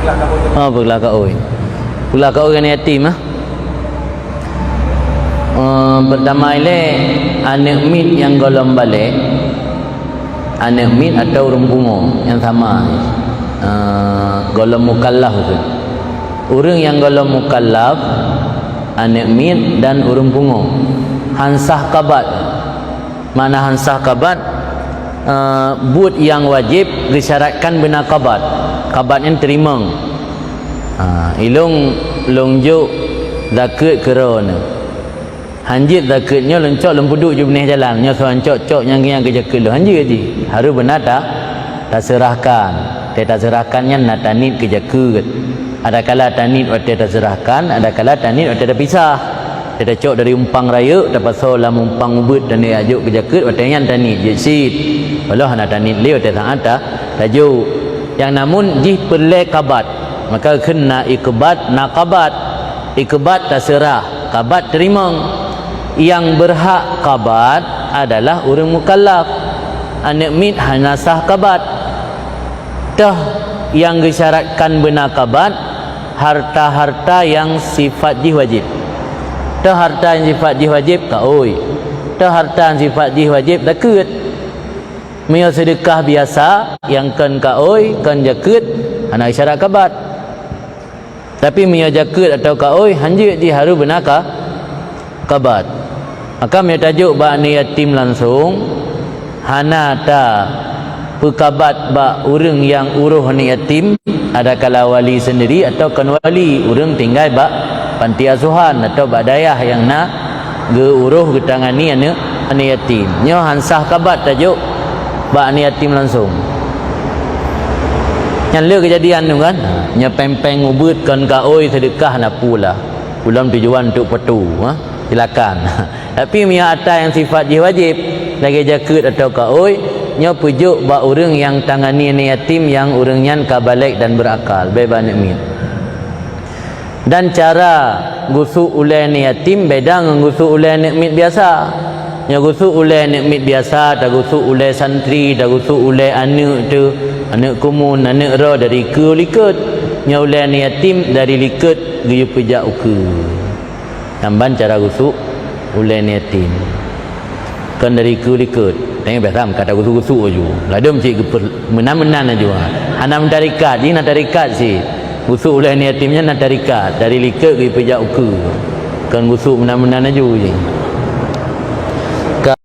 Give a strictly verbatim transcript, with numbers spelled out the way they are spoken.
Ha, peuglah kaôi. Peuglah kaôi ngon yatim, ah. Eh, pertama ilée, aneuk miet nyang gohlom balek, aneuk miet atawa ureuëng pungo nyang sama, eh, gohlom mukallaf tu. Ureuëng nyang gohlom mukallaf, aneuk miet dan ureuëng pungo, han sah qabat. Makna han sah qabat, eh, buet nyang wajéb geusyaratkan beuna qabat. Qabat nyan teurimong. Ha, ilong lôn jok zakeuet keu droeneuh. Han jeuet zakeuet nyoe lôn cok lôn peuduek ju binéh jalan. Nyoe soe han cok, cok nyang, nyang keu zakeuet lôn. Han jeuet jih. Harôh beuna ta-, taseurahkan. Teuh taseurahkan nyan na taniet keu zakeuet. Adakala taniet watée taseurahkan, adakala taniet watée tapisah. Teuh tacok dari umpang rayeuk, tapasoe lam umpang ubeuet dan tajok keu zakeuet, watée nyan taniet jeuet cit. Walau hana taniet lé watée saát ta-, tajok. Nyang namun jih peureulée qabat. Maka kheun na iqbat, na qabat. Iqbat taseurah, qabat teurimong. Nyang beurhak qabat adalah ureuëng mukallaf. Aneuk miet hana sah qabat. Teuh nyang geusyaratkan beuna qabat, harta-harta nyang sifat jih wajéb. Teuh harta nyang sifat jih wajéb, kaôi. Teuh harta nyang sifat jih wajéb, zakeuet. Meunyoe seudeukah biasa nyang kon kaôi, kon zakeuet, hana geusyarat qabat. Tapi meunyoe zakeuet atawa kaôi, han jeuet jih harôh beuna ka-, qabat. Maka meunyoe tajok bak aneuk yatim langsong, hana tapeuqabat bak ureuëng nyang uroh aneuk yatim, adakala wali seundiri atawa kon wali, ureuëng tinggai bak panti asuhan atawa bak dayah nyang na geuuroh geutangani aneuk, aneuk yatim. Nyoe han sah qabat tajok bak aneuk yatim langsong. Nyan le keujadian tu kan. Nyoe péng-péng ubeuet kon kaôi seudeukah na pula. Ulôn tujuan untuk peue tu, ha? Silakan. Tapi meunyoe harta nyang sifat jih wajéb, lagée zakeuet atawa kaôi, nyoe peujok bak ureuëng nyang tangani aneuk yatim nyang ureuëng nyan ka balek dan beurakal, bék bak aneuk miet. Dan cara gusok ulée aneuk yatim beda ngon gusok ulée aneuk miet biasa. Nyoe gusok ulée aneuk miet biasa, tagusok ulée santri, tagusok ulée aneuk teuh, aneuk kumun, aneuk droe dari keue likot. Nyoe ulée aneuk yatim dari likot geuyue peujak ukeue. Nyan ban cara gusok ulée aneuk yatim. Kon dari keue likot. Tengok biasa meukat tagusok-gusok laju. Ladom cit geupeu-, meunan-meunan laju. Hana meutarikat, jih na tarikat cit. Gusok ulée aneuk yatim nyan na tarikat. Dari likot geupeujak ukeue. Kon gusok meunan-meunan laju jih. Ka